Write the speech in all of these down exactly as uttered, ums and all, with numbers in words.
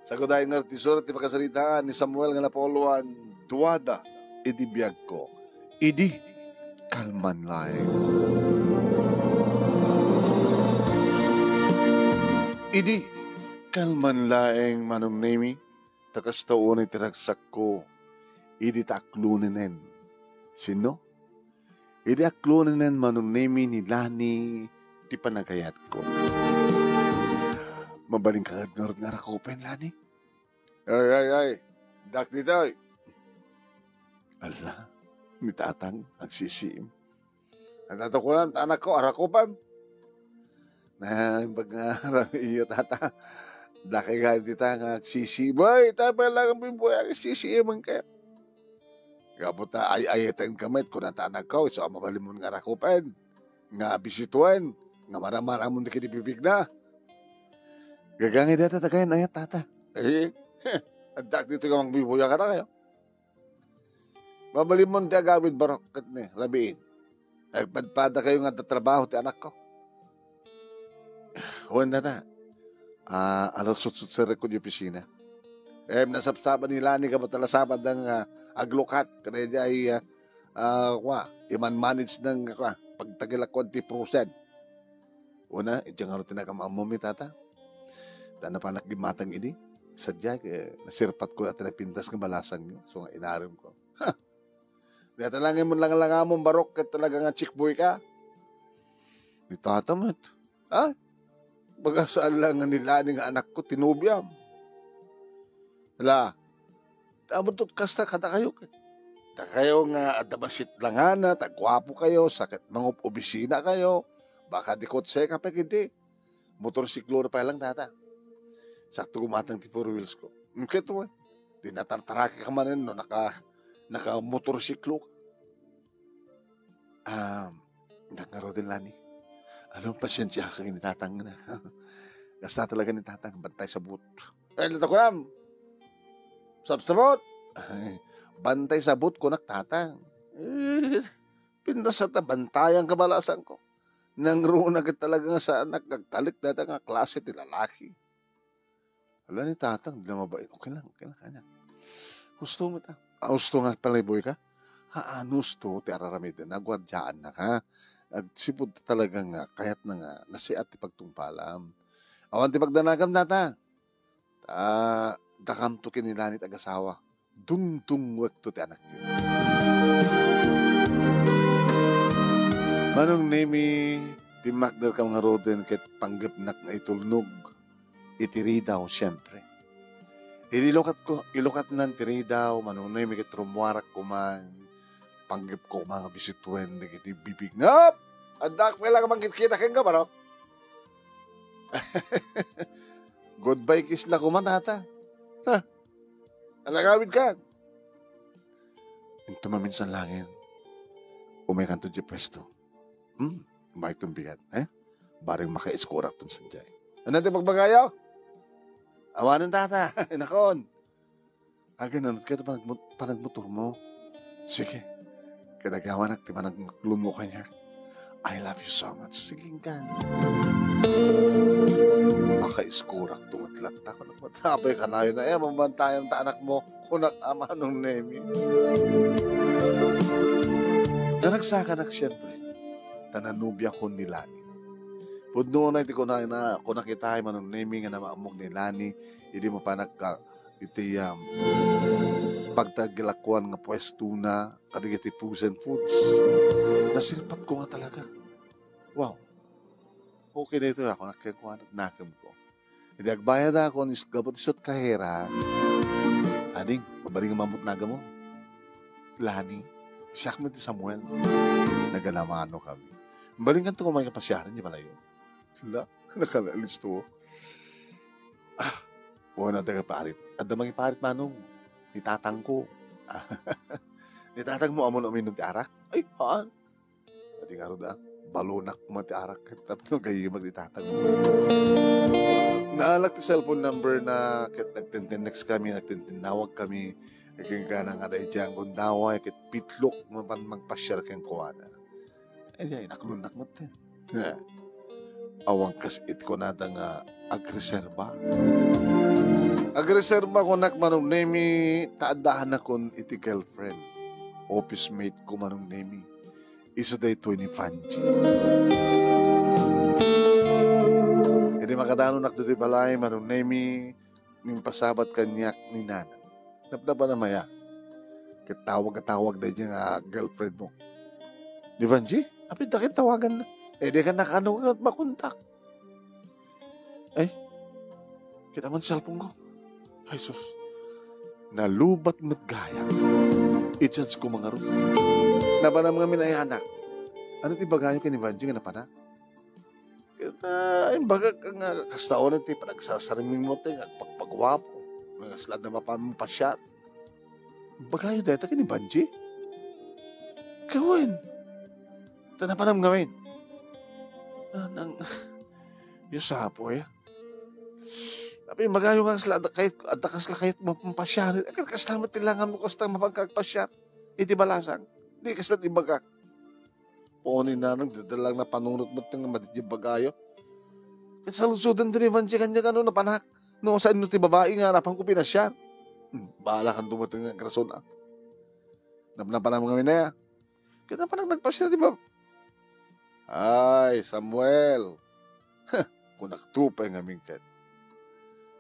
Sagud ayan nga ti surat ti pakasaritaan ni Samuel nga napauluan, duada idi biagko. Idi kalman laeng. Idi kalman laeng, Manong Nemi, ta kasta unay ti ragsakko, idi ta aklonenen. Sino? Idi aklonenen, Manong Nemi, ni Lani ti panagayatko. Mabalinka ngarud nga arakupen, Lani? Ay, ay, ay. Dak ditoy. Ala, ni Tatang, agsisiim. Ania to kunam, ta anakko, arakupen? Na, imbag nga rami iyo, Tata. Dakay nga dita nga agsisiim. Ay, tapay lang ang bimboy, agsisiim man kayo. Gapu ta ay-ayatan ka met, kuna ta anakko, isu a mabalinmon nga arakupen, nga bisituen, nga maramaramon dagiti bibigna. Gagangay dayta, dakayan ayat, Tata. Eh, addak dito nga mangbibuya ka na kayo. Mabalinmon ti agawid, barok, ket ni, rabiin. Agpadpada kayo nga adda trabaho ti anakko. Wen, Tata. Ah, alas otso serrekko di opisina. Eh, nasapsaban ni Lani gapu ta nasapad nga aglukat. Kada di ay, ah, ah, kwa, iman manage ng, kwa, pagtagilakwan ti prosen. Una, iti nga ti nagam-ammom ni Tata. Ta napanak gimatang idi. Sadiay, eh, nasirpat ko at napintas nga balasang nyo. So nga inarim ko. Ha! Data lang mo lang lang mo, barok, ket talaga nga chick boy ka. Ni Tata met. Ha? Baga saan lang nga ni Lani nga anak ko, tinubiam. Hala, Amo tot kasta kadakayo ket. Dakayo nga adda bassit langana, ta guapo kayo, sa ket mangup-obisina kayo, baka di kotse ka pay ket di. Motorsiklo na pay lang, Tata. Sakto gumatang ti four wheels ko. Mm, ket wen, di natartaraki ka manen no naka, naka motorsiklo ka. Um, nagngaro din, Lani. Ano, pasensya ka ni Tatang na. Kasta talaga ni Tatang, bantay sabot. Ay, lata ko lang. Sabsabot. Ay, bantay sabot ko nak Tatang. Eh, pintas ta bantayan kabalasan ko. Nangruna ket talaga nga saan nagkagtalik data nga klase ti lalaki. Ala ni Tatang, di na mabain. Okay lang, okay lang, kanya. Husto mo ta. Ah, husto nga pala, boy ka? Haan, husto ti araramiden. Naguardiaan na ka. Agsipud talaga nga, kayat na nga, nasiat ti pagtungpalam. Awan ti pagdanagam, Tata. Ta, dakamto kinilani ti agasawa. Dungdungwekto ti anakyo. Manong Nemi, timmakder kam ngaruden ket panggepnak nga itulnog iti ridaw, siempre. Idi ilukat ko, ilukatnan ti ridaw, Manong Nemi, ket rummuarak kuman, panggep ko kuman nga bisituen dagiti bibig. Ngap! Addak pay lang mangkitkita ken ka, barok. Goodbye kiss la kuman, Tata. Ha? Alagawid ka. Into maminsan langin, umay kanto di pwesto. Hmm? Umay tong bigat, eh? Bareng makaiskurak ton sadiay. Ano ti pagbagayo? Awanen, Tata. Nakon. Agan, ano kayo panagmut-, panagmotor mo? Sige. Kinagawanak ti panagmaklum mo kanya. I love you so much. Sige ka. Makaiskurak tungat latta. Matapay ka na yun. Ay, mamantayan ta anak mo. Kunak ama nung Nemi. Nanagsakanak, siyempre. Tananubya ko ni Lani. Pudno na iti kunana, kunak itay manong Nemi nga namaamok ni Lani. Idi mapanak ka iti, um, pagtagilakuan nga puesto na kadagiti frozen foods. Nasirpat ko nga talaga. Wow. Okay na ito, ako nagkakuan at nakem ko. Hindi agbayad ako, nis-, gabot isot kahera. Ading, mabaling mamut na mo. Lani, siya kami ti Samuel. Nagalamano kami. Balingan to kumain kapasyaran niya pala yun. Sila, nakalalis to. Ah, wala taga parit. Adda mangiparit manong. Ni tatang ko. Ni tatang mo, amo na uminom ti arak? Ay, haan. Adi nga da, balunak mo ti arak. Tapno gayi magdi tatang mo. Naalak ti cellphone number na, ket nagtintinnext kami, nagtintinnawag kami. Ket ken ka na nga daydiay gundaway, ket pitlok mo pan magpasyar ken kuana. Ay, ay, naklunnak mo ti. Awan kas it kunada nga agreserba. Agreserba kunak, Manong Nemi, ta addaanakon iti girlfriend. Office mate ko, Manong Nemi. Isu daytoy ni Vanji. Idi makadanonak ditoy balay, Manong Nemi, mimpasabat kaniak ni Nanang. Napnapanam aya? Ket tawag a tawag daydiay nga girlfriend mo. Ni Vanji? Apay, daka ket tawaganna. Eh, dika nakaano ket makontak. Ay, kita man cellphone ko. Ay, sus. Nalubat met gayam. I-charge ko ngarud. Napanam ngamin aya, anak? Ania ti ibagayo ken ni Vanji nga napanak? Ket, ah, imbagak nga kasta unay ti panagsarsarimingmo ti nga agpagpaguapo. Nga kasla adda mapan-, mapasiar. Ibagayo dayta ken ni Vanji? Ket wen. Ta napanam ngamin. Ah, nang, Dios, apo, aya. Apay, ibagayo nga kasla adda kayat, adda kasla kayat mapasiar. Ket kasla met ti langammo kasta mapan ka agpasiar iti balasang. Di kasta ti ibagak. Pon ni Nanang, dadalang napanunot met nga madi ti ibagayo. Ket saludsoden ti ni Vanji kaniak no napanak. No, saanno ti babai nga napanko pinasiar? Hmm, bahala kanto met nga agrason, ah. Napnapanam ngamin aya? Ket napanak nagpasiar ti bab-, Ay, Samuel. Kunakto pay ngamin ket.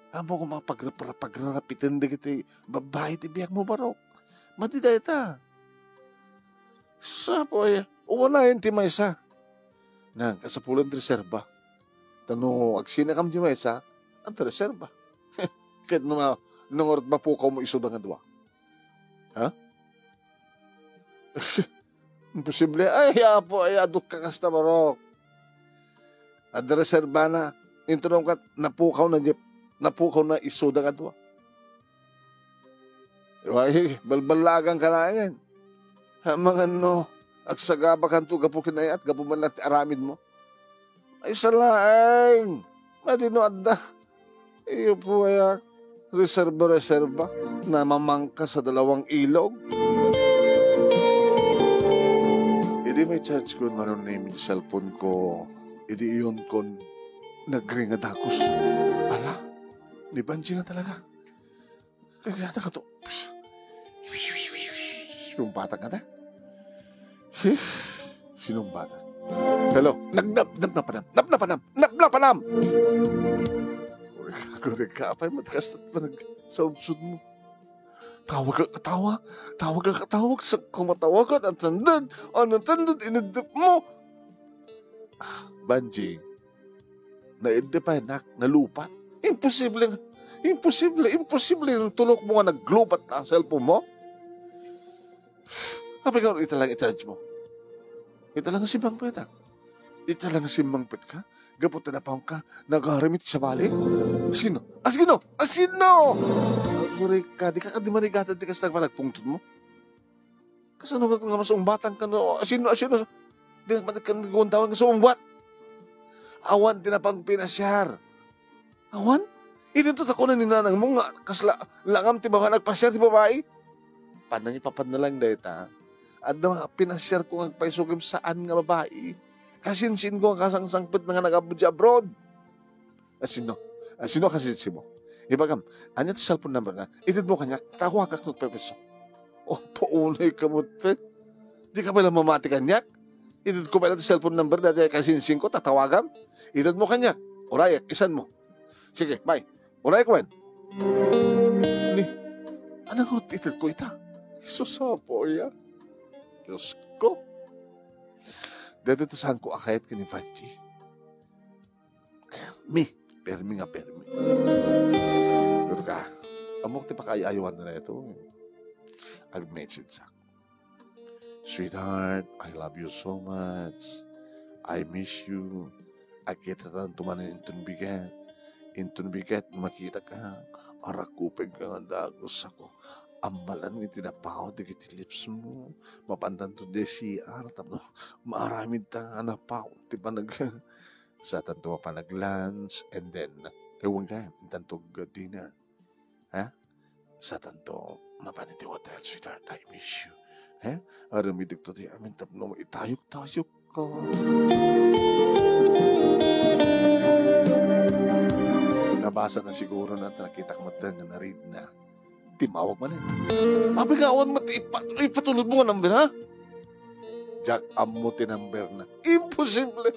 Ammok nga pagrapra-, pagrarapiten dagiti babbai ti biagmo, Barok. Madi dayta. Sus, apo aya. Unayen ti maysa. Nang, kasapulan ti reserba. Ta no agsinakam ti maysa, adda reserba. Ket no ma-, no ngarud mapukawmo isuda nga dua. Ha? Imposible. Ay, apo, ay, adukka kasta, Barok. Adda reserbana. Inton ket napukawna, napukawna isuda nga dua. Ay, balballaganka laengen. Amangan no agsagabakanto gapu ken ayat, gapu man laeng ti aramidmo. Ay, sa laeng. Madi no adda. Iyo po aya, reserba-reserba. Namamangka sa dalawang ilog. Idi ma-charge ko, Manong Nemi, ti cellphone ko, idi iyonkon, nagring a dagus. Ala, ni Banji nga talaga. Kagayata kato. Sinumbatan ka na? Sis, sinumbatan. Hello? Nag-, nag-, nagnapanam. Nagnapanam. Nagnapanam! Agurek ka, agurek ka. Apay, matakas na pa nagsaubsod mo. Tawag ka, tawag. Tawag ka, tawag. Sa kumatawagan, ang tandaan. Ang tandaan, inidip mo. Ah, Banji. Naiddi pay, nak, nalupat. Imposible nga, imposible, imposible nga tulokmo nga naglupat ta cellphone mo. Apay nga ita lang i-charge mo? Ita lang simmangpet, ah. Ita lang simmangpet ka? Gapu ta napaon ka, nagaramit sa bali? Asino? Asino? Asino? Agurek ka, di ka kadi manigatan ti kasta panagpungtot mo? Kasano nga masumbatan ka no? Asino, asino? Di na pati ka naggundawan nga sumungbat. Awan ti napagpinasiar. Awan? Idinto ta kuna ni nanang mo nga kasla langam ti baba nagpasiar ti babai. Panang ipapan na lang dayta. Adda nga pinasiar ko nga agpaisugim saan nga babai. Kasinsin ko nga kasangsangpet na nga nag-abroad. Asino? Asino kasinsin mo? Ibagam, ania ti cellphone number na? Itedmo kaniak, tawagak no agpayso. O, paunay ka met, eh. Di ka pala mamati kaniak? Itedko pala ti cellphone number dayta kasinsin ko, tatawagam? Itedmo kaniak. Uray, isanmo. Sige, bye. Uray ko, wen. Ni, anang itedko ita? Sus, apo, ya. Dios ko. Daytoy ti saan ko a kayat ken ni Vanji. Permi, permi nga permi. Pero ka, ammok ti pakaay-aywanna daytoy. Ag-message sa, "Sweetheart, I love you so much. I miss you. Agkitatanto manen inton bigat. Inton bigat, makitaka. Arakupenka nga dagus ako. Ammalan iti napaw dagiti lips mo. Mapantanto diay C R tapno maaramidta nga napaw ti panag-" Satanto mapan ag-lunch, and then, ewan ka, intanto dinner. Ha? Satanto mapan iti hotel, sweetheart, I miss you. Ha? Aramidek to ti amin tapno maitayok-tayok ka. Nabasa na siguro na, ta nakitak met nga na-read na. Timawag man eh. Apay nga awan met ipa-, ipatulod mo nga number, ha? Diak ammo ti number na. Imposible.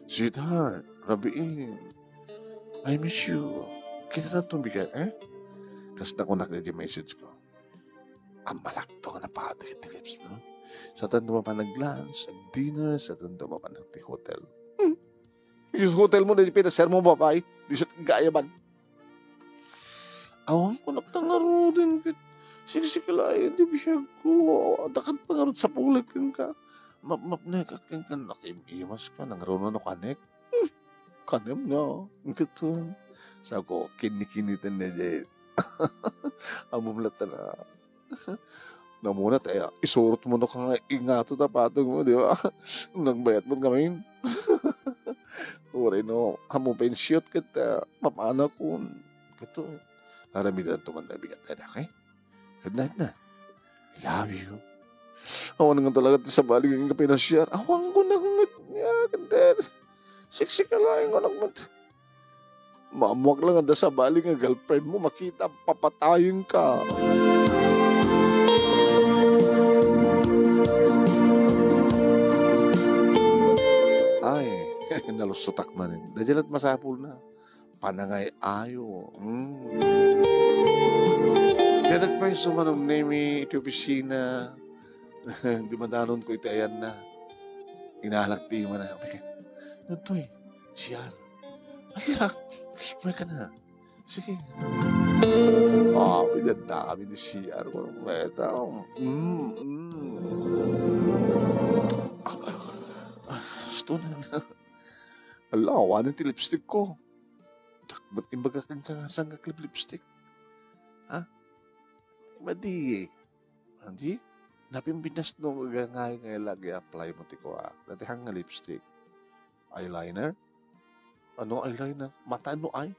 Sweetheart, rabii. I miss you. Kita ta tumbigat, eh? Kas nakunak na di message ko. Ammalakto nga napatag ti lips mo. Saan to mapan nag-lunch, nag-dinner, saan to mapan ti hotel. Hmm. Yung hotel mo, di pinasar mo, babae. Di siya gaya man. Awan ko naktangaruden ket siksik laeng ti biag ko. Dakat pangarod sa pulik ka. Mapmapnek ka ken kan nakim-imas ka, nangruna no kanek. Hmm, kanem nga. Ang katon. Sako, kinikiniten na jay. Amom latta na. Namuna tayo, isurot mo no kang ingato ta patog mo, di ba? Nagbayat mo kami. Uray no, amo pensyot ket, ah, mapana kun. Kato, aramidan to man da bigat na, okay? Good night na. I love you. Awan nga talaga ti sabali nga pinasiar. Awan ko nagmet nga, kender. Siksik ka laeng ko nagmet. Maammoak lang nga da sabali nga girlfriend mo, makita, papatayen ka. Ay, nalusutak man. Daydiay lat masapul na. Panangay-ayo. Mm. Kaya nagpaiso man ni Nemi iti opisina. Di madanon ko iti ayan na. Inalak ti ima na. Okay. Nagtoy. Siya. Alak. May ka na. Sige. Ah, pinagdami ni C R ko. Meta. Mm, mm. Ah, ah, ah, gusto na. Ala, awanen ti lipstick ko. Dakbet imbaga kenka nga saan nga lip-, lipstick. Ha? Madi. Andi? Napimpinas no nga ngay-, ngay lagi apply mo ti kuak. Dati hang nga lipstick. Eyeliner? Ano eyeliner? Mata no ay?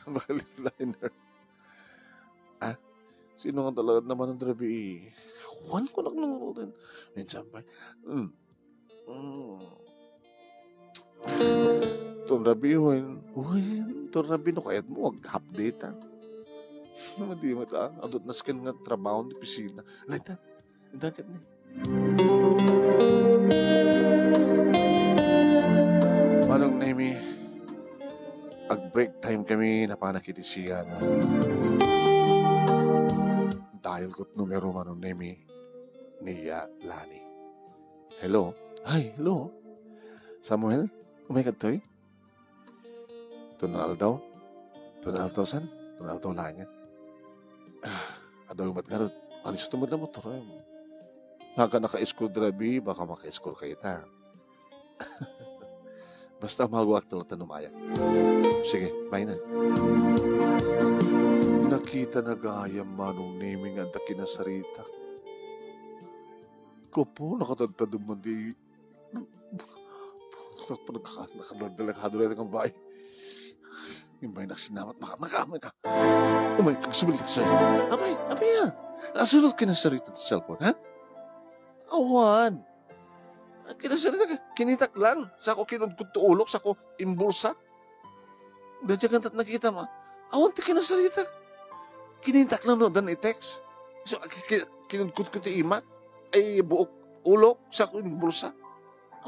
Balik liner. Ah? Sino nga talaga naman ang drabi? Wan ko nagnunurin. Minsan pa. Mm. Mm. Ton rabi, wen. Wen, ton rabi, no kayat mo, ag-update, ah. Madi mo ta, adot nasken nga trabaho ni opisina. Laita, dagat ni. Manong Nemi, ag-break time kami, napanak iti sian. Dial ko numero, Manong Nemi, ni Lani. Hello? Ay, hello? Samuel? Umay kadtoy? Ton aldaw? Ton aldaw san? Ton aldaw laeng. Ah, adaw met ngarud. Alisto met la motor, eh. Naka naka-escort rabi, baka maka-escort kayo ta. Basta maguak talaga no maya. Sige, bye na. Nakita na gayam Manong Nemi nga adda kinasaritak. Kopo, nakatadtadem man di. Nakadaldalag haduray nga babae. Imbay nagsinamat, maka, maka, maka. Umay, kag sumilik sa. Abay, abay, ah. Asunod kinasarita ti cellphone, ha? Awan. Kinasarita ka, kinitak lang. Sako kinudkod to ulok, sako imbulsa. Daydiay kantat nakita ma. Awan ti kinasarita. Kinitak lang no, dan i-text. So, ki-, ki-, kinudkod ko ti imak. Ay, buok ulok, sako imbulsa.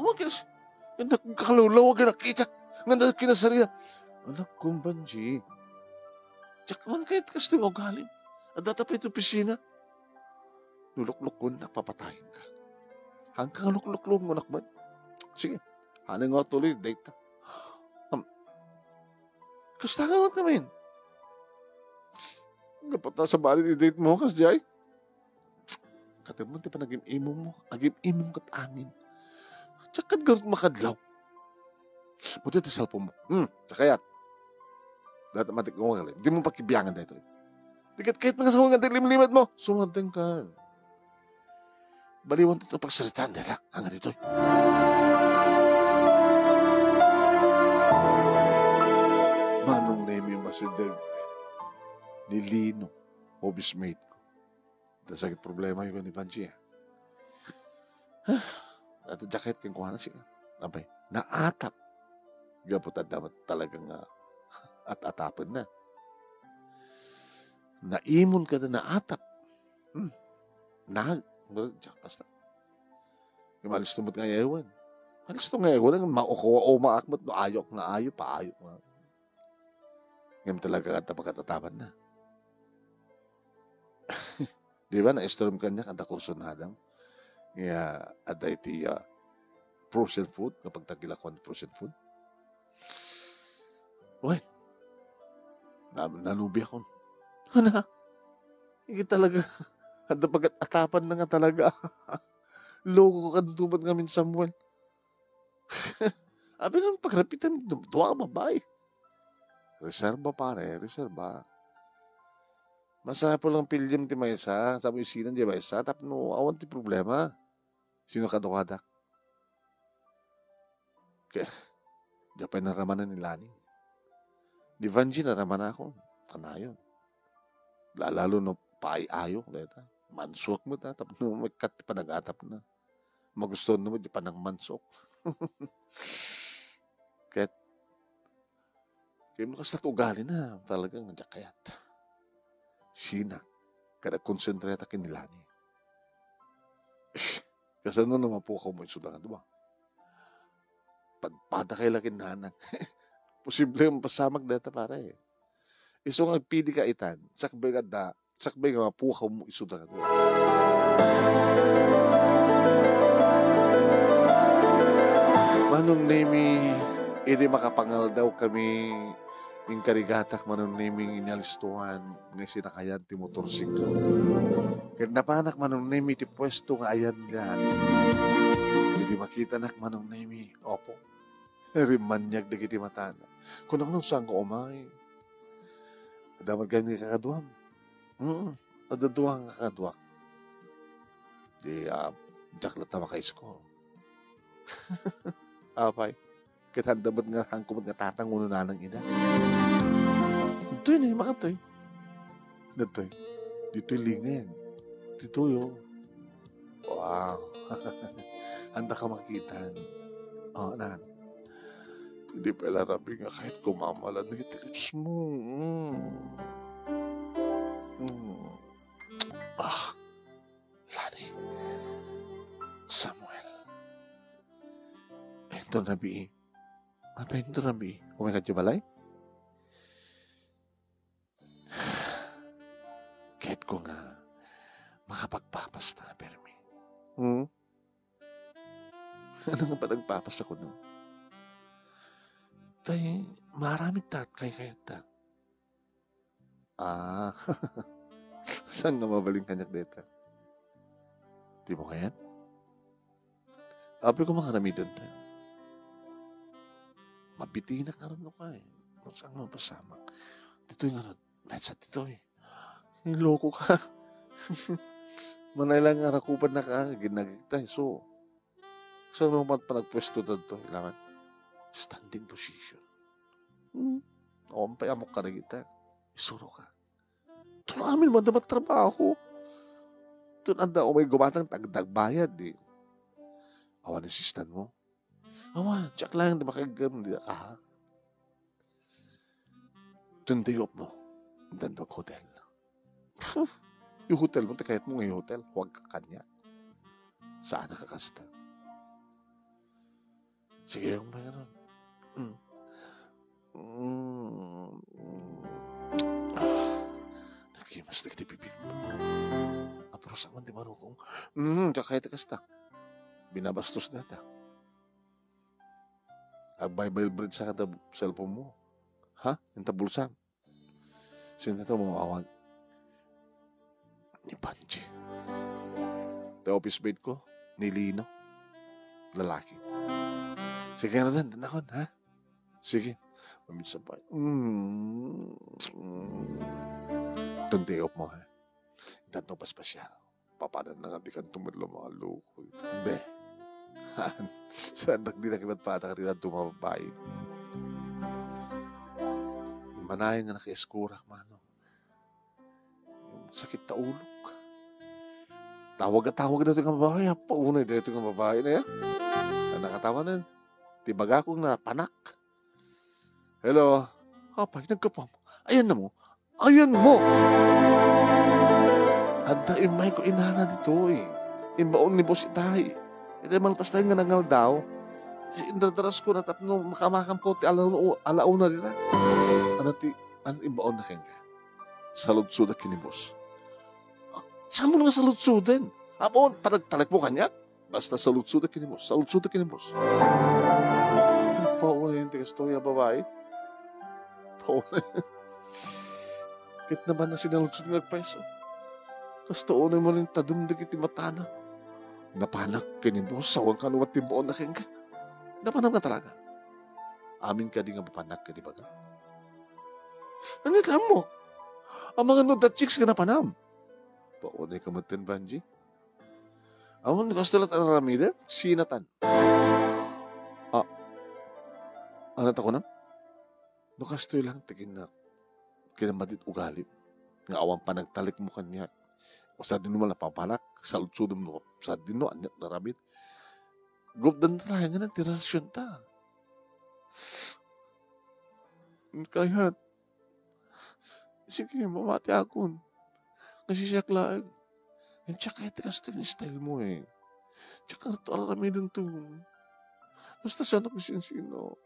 Awan kinas-, nagkalulaw nga nakita. Nga kinasarita. Anak kong Banji. Diak man kayat kastoy nga ugalim. Adda ta pay iti opisina. Nuluklukon, napapatayen ka. Hangka nga lukluklukon, anak man. Sige, hanay nga tuloy, date ta. Um, kasta ka, anak man? Napata sa bali ni date mo, kas jay? Katem mo, ti panagim-imong mo. Agim-imong kat amin. Diak ket garud makadlaw. Buti ti cellphone mo. Hmm, sakayat. Dati matik ko ngali. Di mo pakibiangan daytoy. Di ket kayat nga sa nga limlimet mo. Sumanteng ka. Baliwan ti pagsaritaan dayta. Ang ditoy. Manong Nemi masideg ni Lino, office mate ko. Dasakit problema yung ni Panchi, ah. At jacket kang kuha na siya. Abay, naatap. Gapu ta adda met talaga nga at-atapenna. Naimon kada naatap. Hmm. Nag-, diak basta. Malisto met nga ayawan. Malisto nga ayawan, maukaw-umaak met no ayok nga ayo, paayok nga. Ngem talaga nga adda pagkat-atapenna. Di ba, naistorya kaniak, adda kurso ni Adam. Nga, adda iti, ah, frozen food, nga pagtagilakuan frozen food. Uy, na-, nalubiakon. Ana, iti talaga, adda pagkat-atapenna nga talaga. Loko ka, duduman ngamin, Samuel. Abi nga pagrapitan, du-, dua ka babae. Reserba, pare, reserba. Masapul lang piliem ti maysa, sa mo isinan di maysa, tapno awan ti problema. Sino kadukadak? Kaya, di pay naramanan ni Lani. Ni Vanji, naramanakon. Kanayon. Lalalo no paay-ayo, deta. Mansuak met, ha, tapno maikat ti panagatapna. Magustuhan mo di panangmansok. Ket, kaya mo kasta ti ugalina, talagang diak kayat. Sinak, kada konsentreta ken ni Lani. Kasano no mapukaw mo isuda nga dua? Padpada kay lakin nanang. Posible nga mapasamak deta, pare. Isu nga agpidi ka itan, sakbay nga da, sakbay nga mapukaw mo isuda nga dua. Manong Nemi, idi makapangaldaw kami, inkarigatak, Manong Nemi, nga inalistuan nga isinakayan ti motorsiklo. Ket napanak, Manong Nemi, ti puesto nga ayangan. Idi makitanak, Manong Nemi, opo. Rimmaniag dagiti matana. Kunak no saan nga umay. Adda met gayam ni kakaduam. Mm, adda dua nga kakaduak. Di, ah, diak latta makaisko. Apay, ket adda met nga, haanko met nga tatang wenno nanang ida. Ditoy ni, makadtoy. Ditoy. Ditoy lingen. Ditoy, oh. Wow. Haanda ka makitan. Oh, nan. Di pay la rabii nga kayatko mamalan dagiti lips mo. Mm. Mm. Ah, Lani. Samuel. Inton rabii. Apay, inton rabii? Umay ka idiay balay? Kayatko nga makapagpapasta, Fermi. Hmm? Ano nga panagpapasta kuno? Tay, maaramid ta, kaykayatta. Ah. Saan nga mabalin kaniak deta? Di mo kayat? Apay ko mangaramiden ta. Mabitinak ngarud no kay. Saan nga mapasamak? Ditoy ngarud. Maysa ditoy. Loko ka. Manay lang nga arakupan na ka, ginagik ta, so. Saan mo man panagpwesto ta ditoy? Kailangan standing position. Hmm. Awan pay amok ka na kita. Isuro ka. Turamin mo, dapat trabaho. Tun anda, umay gumatang, tag-, tagbayad, di. Awan assistant mo. Awan, check lang, di makaigam, di, ah. Tun day off mo. Intanto hotel. Yung hotel mo, ti kayat mo nga yung hotel. Huwag ka kanya. Saan ka kasta? Sige, yung mga nun. Mm. Mm. Ah, nagimas na kita bibig mo. Apro sa man di marukong. Mm, tsaka ito kasta. Binabastos na ta. Agbaybay bridge sa kada cellphone mo. Ha? Yung tabulsam. Sino to mawawag? Ni Panji. Ti office mate ko, ni Lino. Lalaki. Sige na din, danakon, ha? Sige. Maminsan pa. Mm. Tun day off mo, ha? Intanto paspasyal. Papanan na nga di kan tumulong mga loko. Be. Saan di na kibat pata ka rin ang tumabay. Manayon nga nakaiskurak, mano. Sakit ta ulok. Tawag a tawag dito nga babae. Paunay dito nga babae na yan. Ang nakatawanan. Ti bagakong na panak. Hello? Apay, naggapuam. Ayanmo. Ayanmo! Adda immayko inana ditoy. Imbaon ni Boss itay. Iti malpas tayo nga nangaldaw. Indardarasko na tapno makamakamko ti ala-, alauna dita. Ano ti, ano imbaonna kenka? Saludsodak ken ni Boss. Saan mo nga saludsoden? Apo, talag-talag mo kanya? Basta saludsodak ken ni Boss. Saludsodak ken ni Boss. Paunay ti kastoy a babai. Paunay. Ket naman na sinaludsod nga agpayso. Kastoy unay mo rin tadem dagiti matana. Napanak ken ni Boss, awan kano mat timbaonna kenka. Napanam nga talaga. Amin kadi nga mapanak ken ibaga. Ania ti ammok? Amangan no da chicks nga napanam. Paunay ka met ten, Vanji. Awan no kastoy latta aramidem? Sinatan. Ah, ano ta kunam? No kastoy lang ti kinna-, kinamadi't ugalim. Nga awan panagtalek mo kaniak. O sadino man napapanak, saludsodem no sadino, aniak naramid. Gupdan ta laeng nga ti relasyon ta. Kayat, sige, mamatiakon. Kasi siak laeng. Ngem siak kayat ti kastoy nga style mo eh. Siak nga aramiden to. Basta siak no sinsino.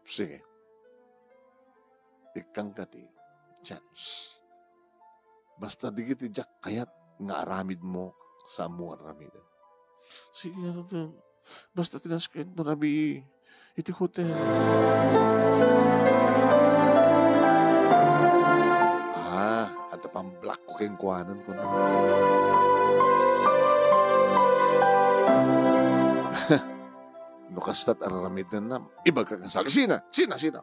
Sige. Ikkanka ti chance. Basta dagiti diak kayat nga aramidmo, saanmo nga aramiden. Sige, ano to? Basta ti nasken no rabii iti hotel. Ah, adda pamblock ko kenkuanan, kuno. No kastat aramidennam, ibagak nga saan. Sina? Sina? Sina?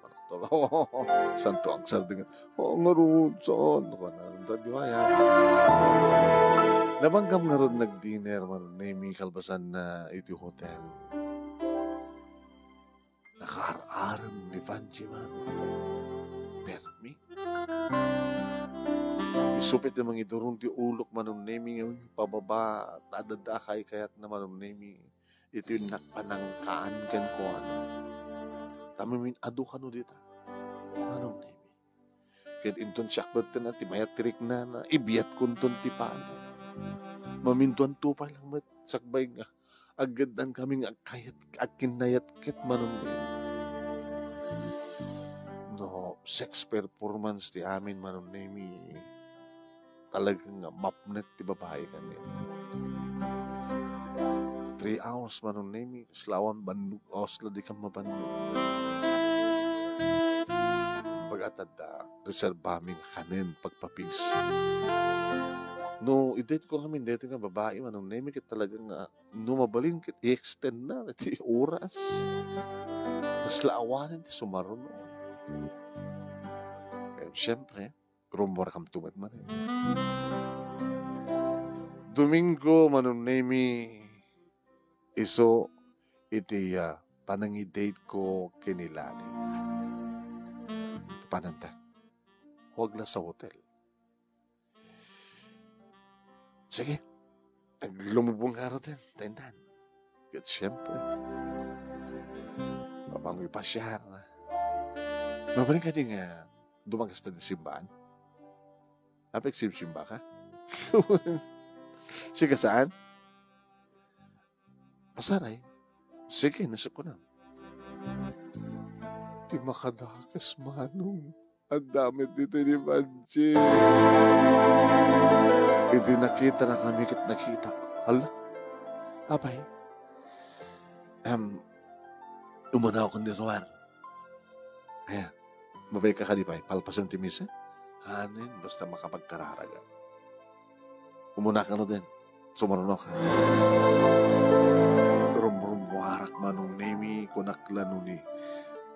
Santo, agsardeng. Oo, ngarud, saan? Kuana, di ba, ya? Nabanggam ngarud nagdinner, Manong Nemi, kalpasan na iti hotel. Nakaar-arem ni Vanji man. Permi. Isupit ti mangidurong ti ulok, Manong Nemi, nga pababa, adda a kaykayatna, Manong Nemi. Iti nakpanangkaan kenkuana. Ta mamin-adu kano dita. Manong Nemi. Ket inton siak metten ti mayat ti riknana, ibiatkonton ti pano. Mamintuanto pay lang met, sakbay nga aggaddan kami nga agkayat, agkinnayat ket, Manong Nemi. No sex performance ti amin, Manong Nemi, talaga nga mapnek ti babai kaniak. Three hours, Manong Nemi, kasla awan bannog, awas la di ka mabannog. Baga ta adda reservami nga kanen, pagpapis. No i-date ko ngamin daytoy nga babai, Manong Nemi, ket talaga nga no mabalin ket i-extend na ti oras. Kasla awanen ti sumaruno. Eh, siyempre, rummuar kam tumet man. Domingo, Manong Nemi, isu iti, ah, panangi-date ko ken ni Lani. Pananta. Huwag la sa hotel. Sige. Aglumubong nga ruten, taintan. Ket siyempre, mapangoy pasiar. Mabalin kadi nga dumagas ta di simbaan? Apay, simsimba ka? Sige, saan? Pasaray. Sige, nasukko na. Ti makadakes, Manong. Adda met ditoy ni Vanji. Idi nakita na kami ket nakita. Hala? Apay? Em, umuna ako ni Ruar. Aya, mabay ka kadi pay? Palpasen ti misa? Hanen, basta makapagkararaga. Umuna kano den. Sumarunok. Rumrummuarak, Manong Nemi, kunak la no ni,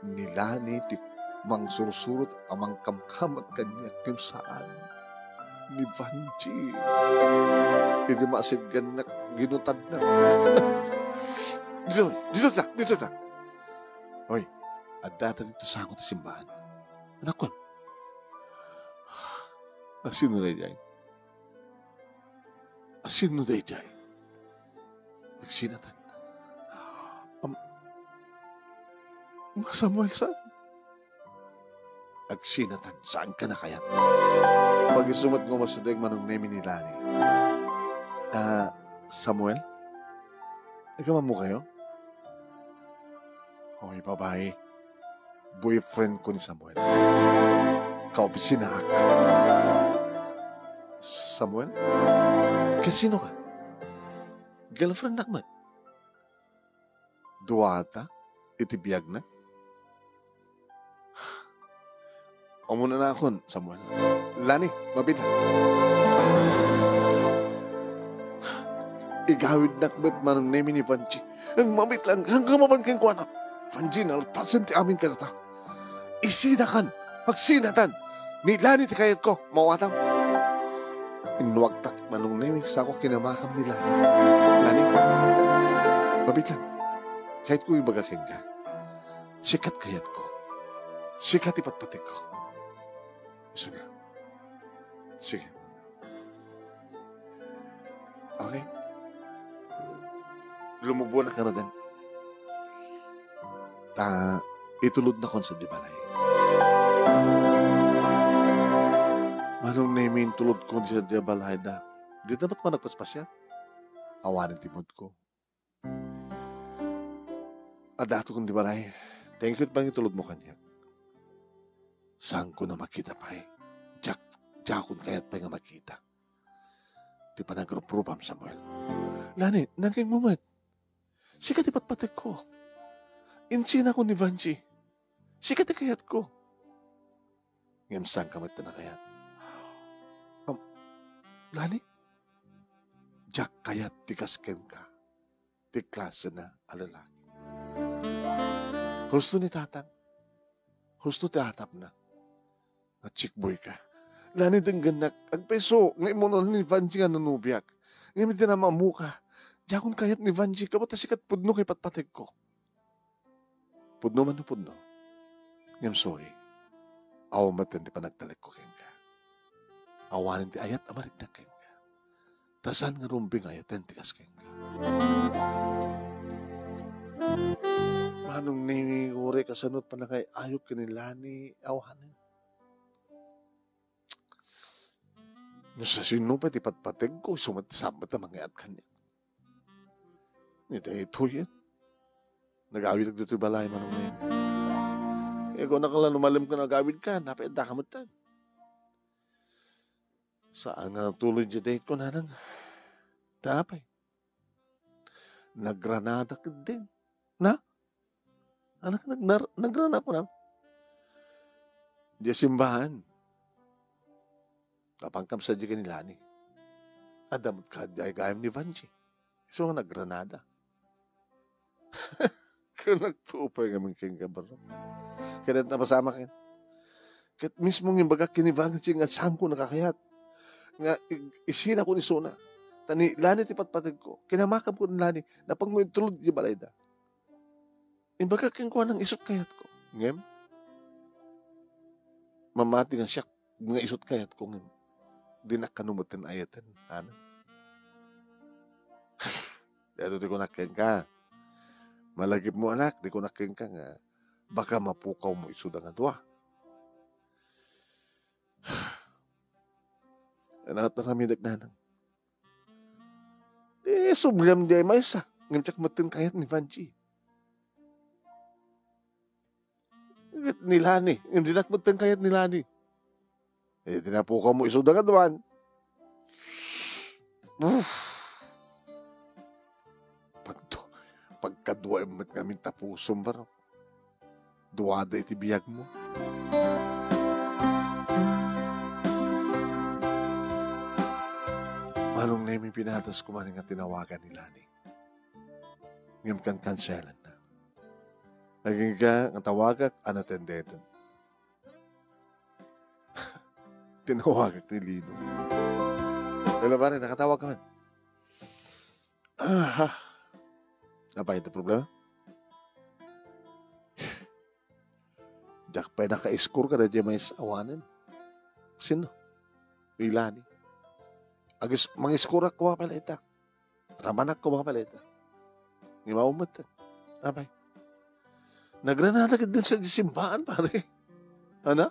ni Lani ti mangsursurot a mangkamkamat kaniak ken saan. Ni Vanji. Idi masidgannak, ginutadnak. Dito, dito ta, dito ta. Hoy, adda ta dito sango ti simbaan. Anakon. Asino daydiay? Asino daydiay? Nagsinatan. Am-, Samuel, saan? Agsinatan, saanka a kayat. Pag-isu met nga umasideg, Manong Nemi, ni Lani. Ah, Samuel? Nagkamammo kayo? Hoy, babae. Boyfriend ko ni Samuel. Kaopisinaak. Samuel? Ket sino ka? Girlfriend nak met. Duata iti biagna? Umunanakon, Samuel. Lani, mabiit lang. Igawidnak met, Manong Nemi, ni Vanji. Ang mabiit lang, saan ka mapan kenkuana? Vanji, nalpasen ti amin kadata. Isidakan, agsinatan. Ni Lani ti kayatko, mawatam. Innuagtak, Manong Nemi, sako kinamakam ni Lani. Lani, mabiit lang. Kayatko ibaga kenka. Sika ti kayatko. Sika ti patpategko. Sige. Sige. Okay. Lumubonak ngaruden. Ta, itulodnakon sadiay balay. Manong Nemi, intulodko sadiay balay da. Dita met man nagpaspasiar. Awanen ti moodko. Adda ti kayatko sadiay balay. Thank you, pangitulodmo kaniak. Saanko a makita pay. Diak, diakon kayat pay nga makita ti panagruprupam, Samuel. Lani, nangngegmo met. Sika ti patpategko. Insinako ni Vanji. Sika ti kayatko. Ngem saanka met a kayat. Am, Lani? Diak kayat ti kas kenka. Ti klasena a lalaki. Husto ni tatang. Husto ti atapna. Nga chick boy ka. Lani, denggennak, agpayso nga immuno ni Vanji nga nonobiak. Ngem iti namammoka, diakon kayat ni Vanji, kabat ta sika ti pudno ken patpategko. Pudno man no pudno. Ngem sorry. Awan met ti panagtalekko kenka. Awanen ti ayat a mariknak kenka. Ta saan nga rumbeng nga ayaten ti kas kenka. Manong Nemi, uray kasano ti panangay-ayok ken ni Lani, awanen. No sasino pay ti patpategko, isu met ti saan met a mangayat kaniak. Ni daytoyen. Nagawidek ditoy balay, Manong Nemi. Eh, kunak la no malemka nga agawidka, napay addaka metten. Saan nga natuloy diay date ko, nanang. Ta apay. Nagranada ketdin. Na? Anak, nagnar-, nagrana ko na. Diay simbahan. Napankam sadiay ken ni Lani. Adda met kadi gayam ni Vanji. Isu nga nagranada. Kunak, tupay ngamin kenka, bro. Ket napasamak ket. Ket mismo nga imbagak ken ni Vanji nga saanko a kayat. Nga i-, isinako ni isuna. Ta ni Lani ti patpategko. Kinamakam ko ni Lani. Napagmo intulod diay balayda. Imbagak kenkuana nga isu ti kayatko. Ngem, mamati nga siak nga isu ti kayatko, ngem dinak kano metten ayaten, ana. Daytoy ti kunak kenka. Malagipmo, anak, ti kunak kenka nga baka mapukawmo isuda nga dua. Ania ti aramidek, nanang? Ti subliam diay maysa, ngem diak metten kayat ni Vanji. Ket ni Lani, ngem dinak metten kayat ni Lani. Eh, ti napukawmo isuda nga duan. Uff. Pagdu-, pagkaduaem met ngamin ta pusom, baro. Duada iti biagmo. Manong Nemi, pinatas ko manen nga tinawagan ni Lani. Ngem kankanselanna. Agingga nga tawagak, unattended. Tinawagak ni Lino. Hello, pare, nakatawag ka man. Aha. Apay ti problema? Diak pay naka-score kada diay maysa, awanen. Sino? Ni Lani. Agis-, mangiskurak ko pala ita. Ramanak ko pala ita. Ngem awan met. Apay. Nagrananak ket din sa simbaan, pare. Ana?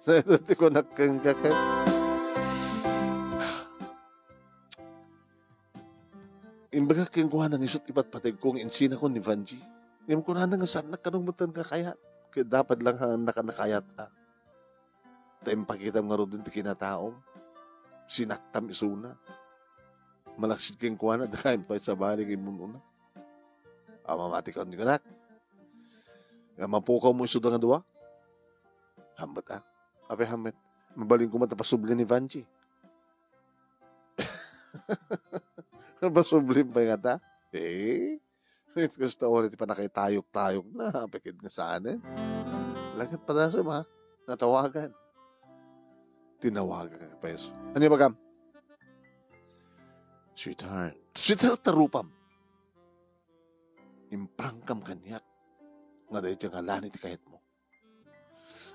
Daytoy ti kunak kenka ket. Imbagak kenkuana nga isut' ipatpategko nga insinako ni Vanji. Ngem kunana nga saannak kano metten nga kayat. Ket dapat lang nga nakanakayat a. Ta impakitam ngaruden ti kinataom. Sinaktam isuna. Malaksid kenkuana, dakayo pay sabali nga immun-una. A, mamati ka ni kunak. Nga mapukaw mo isuda nga dua? Hammet, a. Apay hammet? Mabalin ko man ta pasubli ni Vanji. Pasubli pay ngata? Eh? Ket kasta uray ti pannakitayok-tayokna, apay ket nga saanen. Laeng ket padasem, a, natawagan. Tinawagan ka pay isu. Ania ibagam? Sweetheart. Sweetheart ta rupam. Imprangkam kaniak nga daydiay nga Lani ti kayatmo.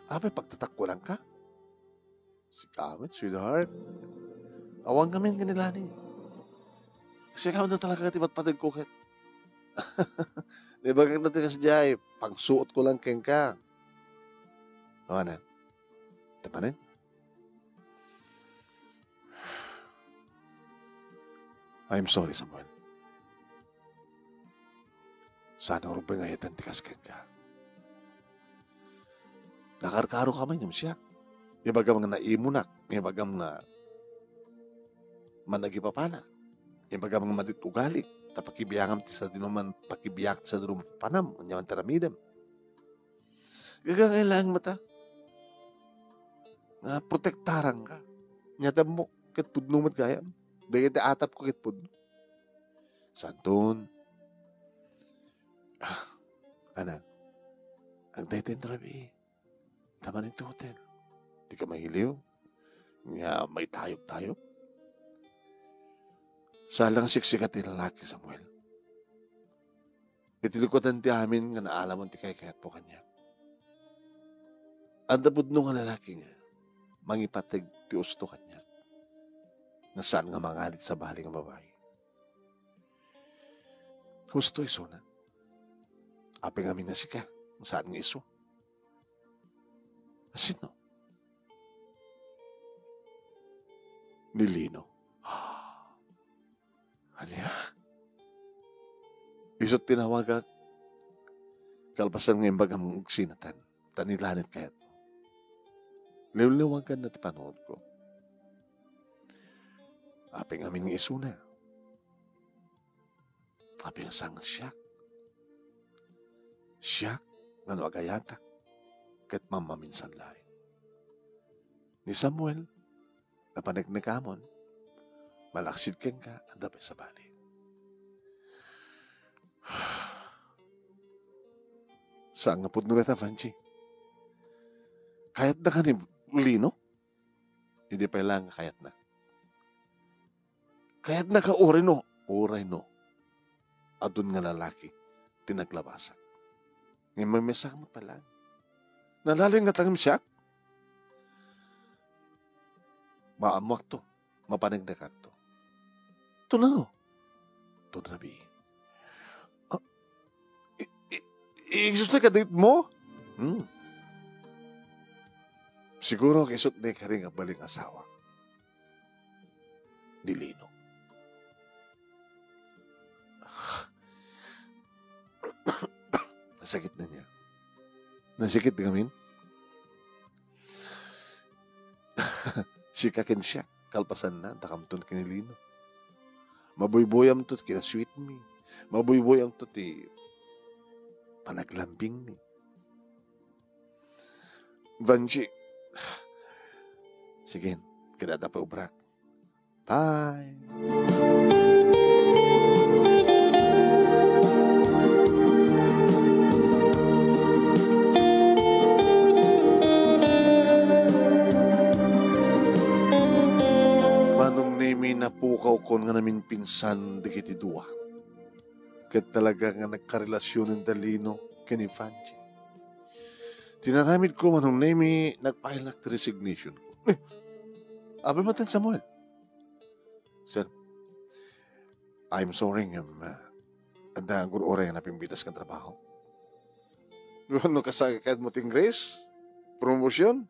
Apay pagtatakkulanka? Sika met, sweetheart. Awan ngamin ken ni Lani. Sika met talaga ti patpategko ket. Di ba kagna ti kasdiay, pangsuotko lang kenka. Awan a. Tapanen? I'm sorry, Samuel. Saan nga rumbeng nga itan ti kas kenka. Nakarkaro ka man ngem siak. Ibagam nga naimunak, ibagam nga managipapana, ibagam nga madit ugali, ta pakibiangam ti sadino man pakibiak ti sadino mapapanam, ania man ti aramidem. Gagangay laeng met a nga protektaranka. Nia, ammok ket pudno met gayam. Dagiti atapko ket pudno. Santon. Ah, ana, agdayta inton rabii. Ta manen ti hotel. Dika mailiw nga maitayok-tayok. Saan la nga siksika ti lalaki, Samuel. Iti likutan ti amin nga naalamon ti kaykayatmo kaniak. Adda pudno nga lalaki nga mangipateg ti usto kaniak. Nga saan nga mangalit sabali nga babai. Husto isuna. Apay ngamin nga sika, saan nga isu? Asino? Ni Lino. Ania? Isu't tinawagak, kalpasan nga imbagam nga agsinatan, ta ni Lani ti kayatmo. Liwliwaganna ti panunotko. Apay ngamin nga isuna. Apay nga saan nga siak. Siak nga no agayatak, ket mammaminsan laeng. Ni Samuel, napaneknekamon, malaksid kenka, adda pay sabali. Saan nga pudno dayta, Vanji. Kayatnaka ni Lino? Idi pay laeng nga kayatnak. Kayatnaka uray no, uray no, adun nga lalaki ti naglabasak. Ngem maymaysaak met pay laeng. Nalalaing ngata ngem siak? Maammoakto, mapaneknekakto. Ton ano? Ton rabii. Ah, i-, i-, isu ti kadate mo? Hmm. Siguro ket isu't ni kari nga baling asawa ni Lino. Nasakit na niya. Nasakit ngamin? Sika ken siak, kalpasanna, dakamton ken ni Lino. Mabuybuy-amto ti kinasweet mi. Mabuybuy-amto ti panaglambing mi. Vanji. Sige, kadata pay obrak. Bye. Manong Nemi, napukawkon nga naminpinsan dagiti dua. Ket talaga nga nagkarelasionen da Lino ken ni Vanji. Ti inaramidko, Manong Nemi, nagpailak ti resignation ko. Eh, apay met, Samuel? Sir, I'm sorry, ngem, ah, adda agur-uray nga napimbitas nga trabaho. Wenno, kas-, kayatmo ti increase? Promotion?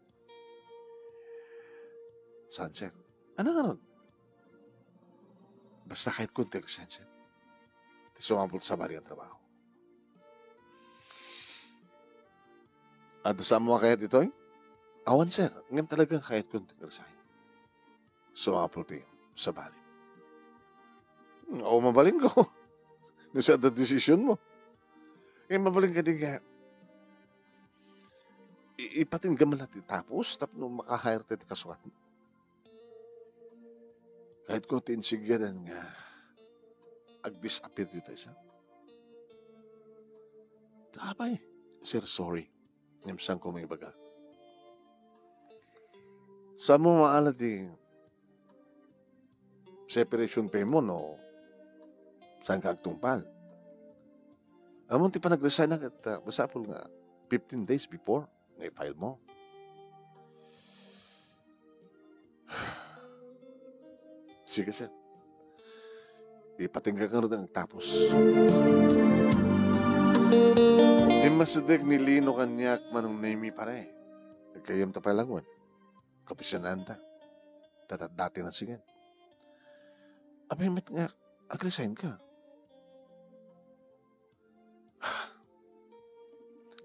Saan, sir? Ania ngarud? Basta kayatko ti resign, sir. Ti sumapul sabali nga trabaho. Adda saanmo a kayat ditoy? Awan, sir. Ngem talagang kayatko ti resign. Sumapul ti sabali. Awan mabalinko. No saan ti desisionmo. Ngem mabalin kadi nga i-, ipatingga man la ti tapos tapno maka-hire ti kasuatmo. Kayatko ti insigyadan nga ag-disappear ditoy, sir. Apay, sir, sorry. Ngem saanko maibaga. Saanmo maala ti separation pay mo no saanka agtungpal? Ammom ti panag-resign na ket, ah, masapul nga fifteen days before nga i-file mo. Sige, sir. Ipatingga ngarud nga agtapos. Immasideg ni Lino kaniak, Manong Nemy, pare. Aggayyemta pay laeng. Kapisanaanta. Data-, dati na sigen. Apay met nga, ag-resign ka.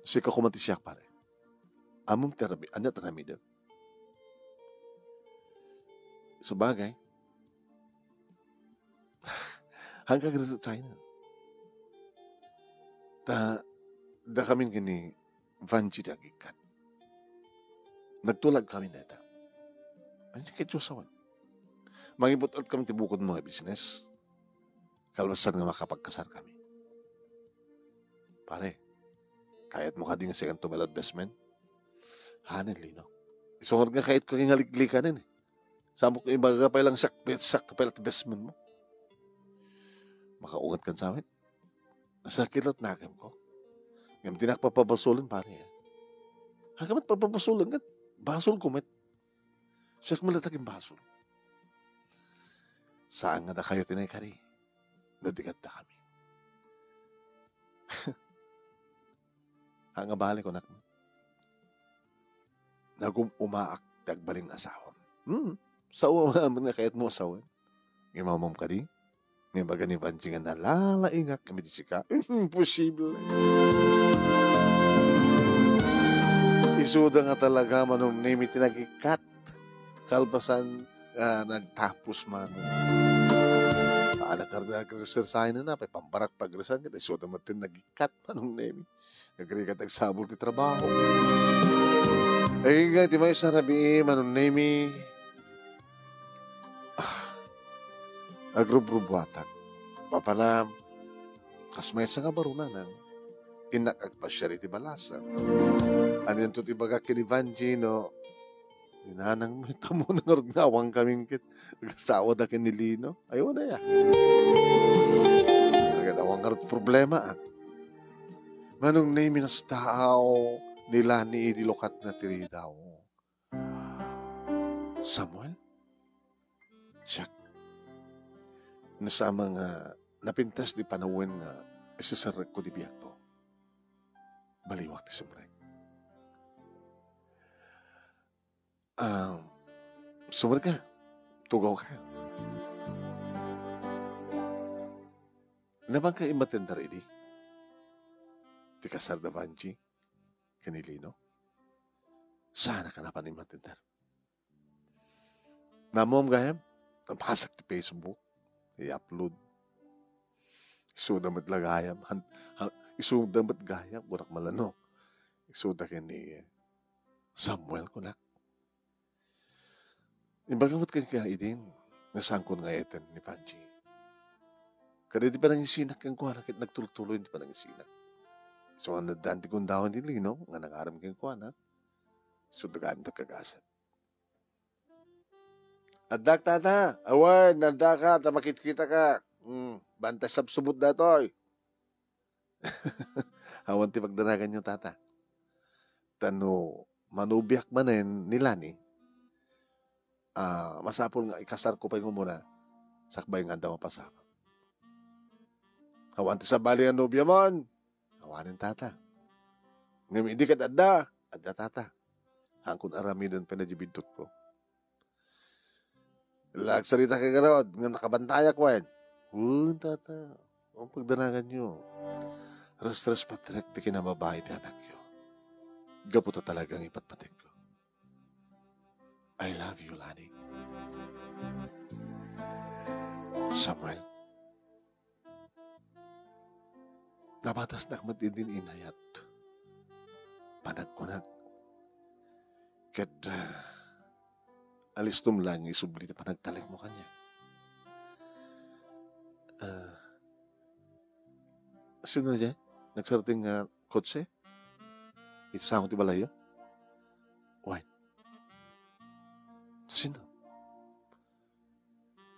Sika koma ti siak, pare. Ammom ti arami-, ania ti aramidek? Sabagay. Hanggang dito China. Ta, dakamin ken ni Vanji ti agikkat. Nagtulag kami dayta. Ania ket Diyos awan. Mangibut-ot kami ti bukod mo nga business. Kalpasan nga makapagkasar kami. Pare, kayatmo kadi nga sikan tumelat basement? Hanen, Lino. Isu nga kayatko nga liklikanen, eh. Saanmo ibaga pay laeng siak, siak pay laeng basement mo. Makaunget kan sawen. Nasakit la't nakemko. Ngem dinak papabasolen, pare, eh. Haga met papabasolen ket basolko met. Siak met la't agimbasol. Saan nga dakayo ti naikari no di kadakami. Haan nga bale, kunak. Nagum-umaak ti agbalin nga asawam. Hmm, sao nga amin nga kayatmo a sawen. Ngem ammom kadi? Nga ibaga ni Vanji nga nalalaingak iti sika? Imposible. Isuda nga talaga, Manong Nemy, ti nagikkat. Kalpasan, ah, nagtapos man. Anak nga nag-resign na, pay pambarak pag-resign, ket isuda met ti nagikkat, Manong Nemy. Nagrigat agsabol ti trabaho. Ay, nga, ti maysa rabii, Manong Nemy. Ah, agrubrubuatak. Papanam, kas maysa nga baro, nanang, innak agpasiar iti balasang. Anianto ti ibagak ken ni Vanji no ni nanang met, ammona ngarud nga awan kamin ket agasawada ken ni Lino? Ay, wen aya. Agad awan ngarud problema, ah. Manong Nemy, nasdaaw ni Lani idi lukatna ti ridaw. Samuel? Siak. Nasama nga napintas ti panawen nga isisarrekko ti biagko. Baliwak ti sumrek. Ah, sumrek ka. Tugaw ka. Napanka immatender idi ti kasar da Vanji ken ni Lino? Saan a ka napan immatender? Nammom gayam, napasak ti Facebook, i-upload. Isuda met la gayam, han-, ha-, isuda met gayam, kunak malano. Isuda ken ni Samuel, kunak. Imbagak met kenka idin, nga saanko nga ayaten ni Vanji. Kada idi panangisinak kenkuana, ket nagtultuloy ti panangisinak. Isu nga naddaan ti gundaway ni Lino, nga nangaram kenkuana, isuda gayam ti agkagasat. Addak, tata. Awan, adda ka, ta makitkita ka. Hmm, bantay sabsubot datoy. Awan ti pagdanaganyo, tata. Ta no manubiak manen ni Lani, ah, masapul nga ikasarko pay nga umuna, sakbay nga adda mapasamak. Awan ti sabali a nobiamon. Awanen, tata. Ngem idi ket adda, adda, tata. Haankon aramiden pay daydiay biddutko. Agsarita kay garud, ngem nakabantayak wen. Wen, tata. Ang pagdanaganyo. Resrespettek ti kinababain ti anakyo. Gapu ta talagang ipatpatekko. I love you, Lani. Samuel, nabatasnak met idin inayat. Panagkunak. Ket, ah, alistom laeng nga isubli ti panagtalekmo kaniak. Ah, sino daydiay? Nagsardeng nga kotse? Iti sango ti balayyo? Wen. Sino?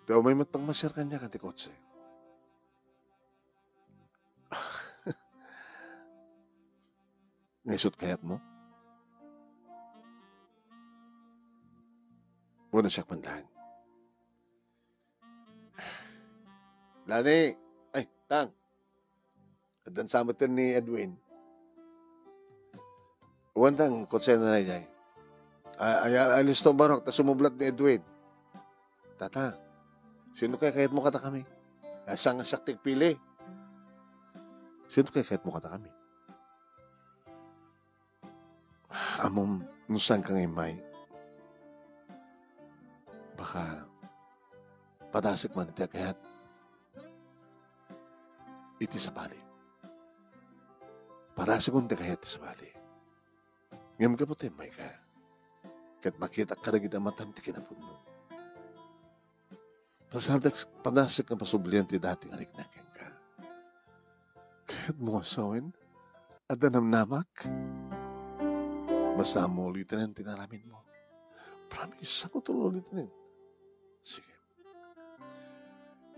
Ti umay met pangmasiar kaniak ti kotse. Nga isu't kayatmo? Wenno siak man laeng? Lani, ay, Tang. Addan sa met ni Edwin. Wen, Tang, kotse na daydiay. Ay, ay, ay, listo, Barok, ta sumublat ni Edwin. Tata, sino kaya kayatmo kadakami? Ay, saan nga siak ti agpili? Sino kaya kayatmo kadakami? Ammom, no saan ka nga immay, baka padasek man ti kayat iti sabali. Padasekon ti kayat ti sabali. Ngem gapu ta immay ka, ket makitak kadagiti amatam ti kinapudno. Pasadak, padasek nga pasublian ti dati nga rikna kenka. Kayatmo nga sawen, adda namnamak. Basta ammom uliten ti inaramidmo. Promise, ako tulong uliten. Sige.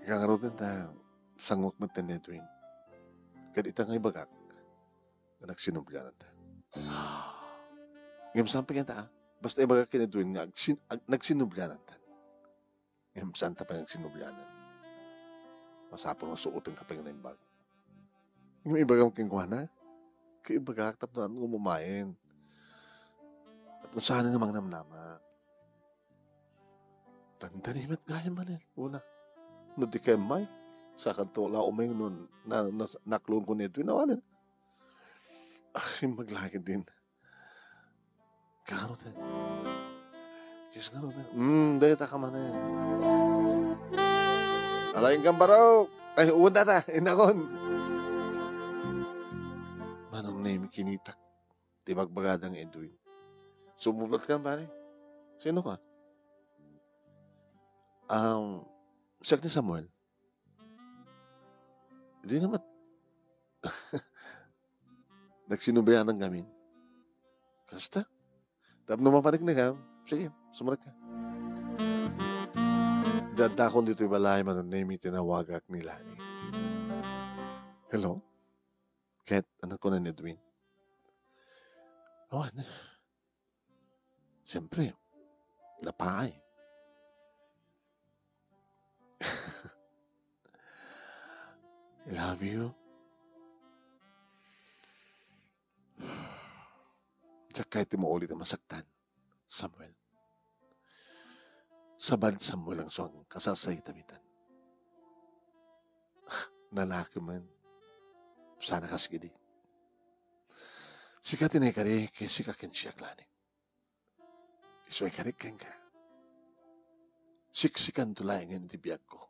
Ika ngaruden ta sanguak met ni Edwin. Ket ita nga ibagak, nga nagsinubliananta. Ngem saan pay kayat, ah? Basta ibagak ken Edwin nga agsin-, ag-, nagsinubliananta. Ngem saanta pay nagsinublianan. Masapul nga suotenka pay nga naimbag. Ngem ibagam kenkuana, ket ibagak tapno umay-ayen. Tapno saan nga mangnamnama. Dandani met gayam manen, una. No di ka immay, sakanto la umay no na, na, naklon ko ni Edwin, awanen. Ah, imbag la ketdin. Karutan. Yes, karutan. Hmm, dayta ka manen. Alaing kang barok. Ay, uwan tata, inakon. Manong Nemi, kinitak ti bagbagada nga Edwin. Sumublat ka, pare. Sino ka? Um, siak ni Samuel. Di naman. Nagsinublianan kami. Kasta? Tapno mapariknam, sige, sumrek ka. Addaakon ditoy balay, Manong Nemi, tinawagak ni Lani. Hello? Ket, ania kuna ni Edwin? Awan. Siyempre, napaay. I love you. Diak kayat ti mauli ti masaktan, Samuel. Sabali, Samuel, nga isu nga kasasaitam itan. Nanakem man. Saan a kas idi. Sika ti naikari, ket sika ken siak laeng. Isu ikarik kenka. Siksikanto laengen iti biagko.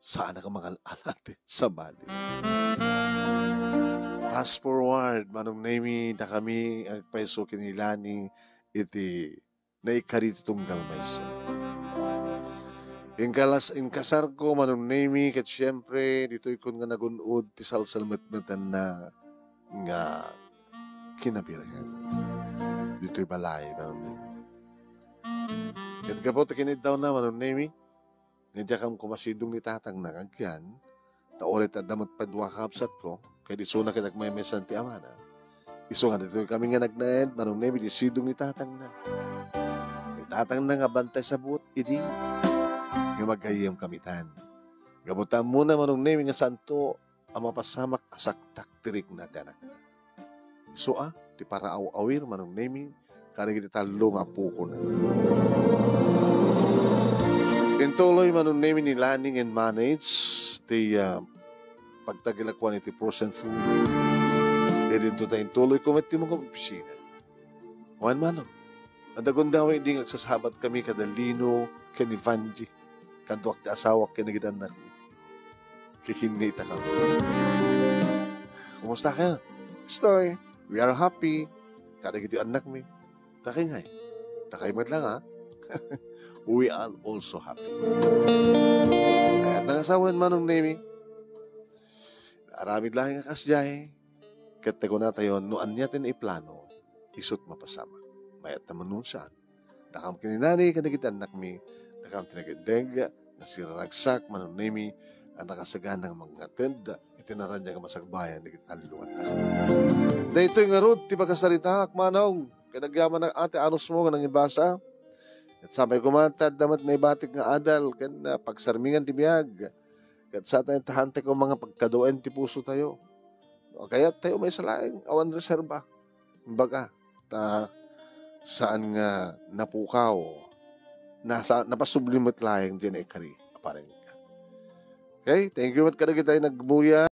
Saan a kamangal-ala ti sabali. Fast forward, Manong Nemi, dakami agpayso ken ni Lani iti naikari ti tunggal maysa. Inkalas-, inkasarko, Manong Nemi, ket siempre, ditoy kun nga nagun-od ti salsalmetmetanna nga kinabirekan. Ditoy balay, Manong Nemi. Ket gapu ti kiniddawna, Manong Nemi, nga diakam koma sidong ni tatangna nga agyan, ta uray ta adda met pay dua kabsatko, ket isuna ket agmaymaysan ti amana. Isu nga ditoy kami nga nagnaed, Manong Nemi, di sidong ni tatangna. Ni tatangna nga bantay sa buot idi nga magayyem kami tan. Gapu ta ammona, Manong Nemi, nga saanto a mapasamak a saktak ti rikna ti anakna. Isu a, ti paraaw-awir, Manong Nemi, kadagiti tallo nga apokona. Intuloy, Manong Nemi, ni Lani nga manage ti, ah, pagtagilakuan iti frozen food. Idinto ta intuloy ko met ti mga opisina. Wen, Manong, adda gundaway idi nga agsasabat kami kada Lino ken ni Vanji. Kaduak ti asawak ken dagiti annakmi. Kikinni ita kami. Kumusta ka? Stoy, we are happy. Kadagiti annakmi. Takay ngay. Takay met lang, ha? We are also happy. Kayat nga asawen, Manong Nemi. Aramid laeng nga kasdiay. Ket ti kunatayo, no ania ti naiplano, isut' mapasamak. Mayat ta manuan. Dakam ken ni Nani, kadagiti annakmi, dakam ti nagindeg, nga siraragsak, Manong Nemi, a nakasagana nga mangngated iti naraniag a masakbayan dagiti tallo nga annakmi. Daytoy ngarud ti pakasaritaak, Manong, ket agyamanak a ti anusmo nga nangibasa. Ket sapay koma ta adda met naibatik nga adal ken, ah, pagsarmingan ti biag. Ket saan tayo tahante koma nga pagkaduaen ti puso tayo. No kayat tayo maysa laeng, awan reserba. Kumbaga, ta saan nga napukaw, nasa-, napasubli met laeng diay naikari a parengka. Okay? Thank you met kadagiti nagbuya.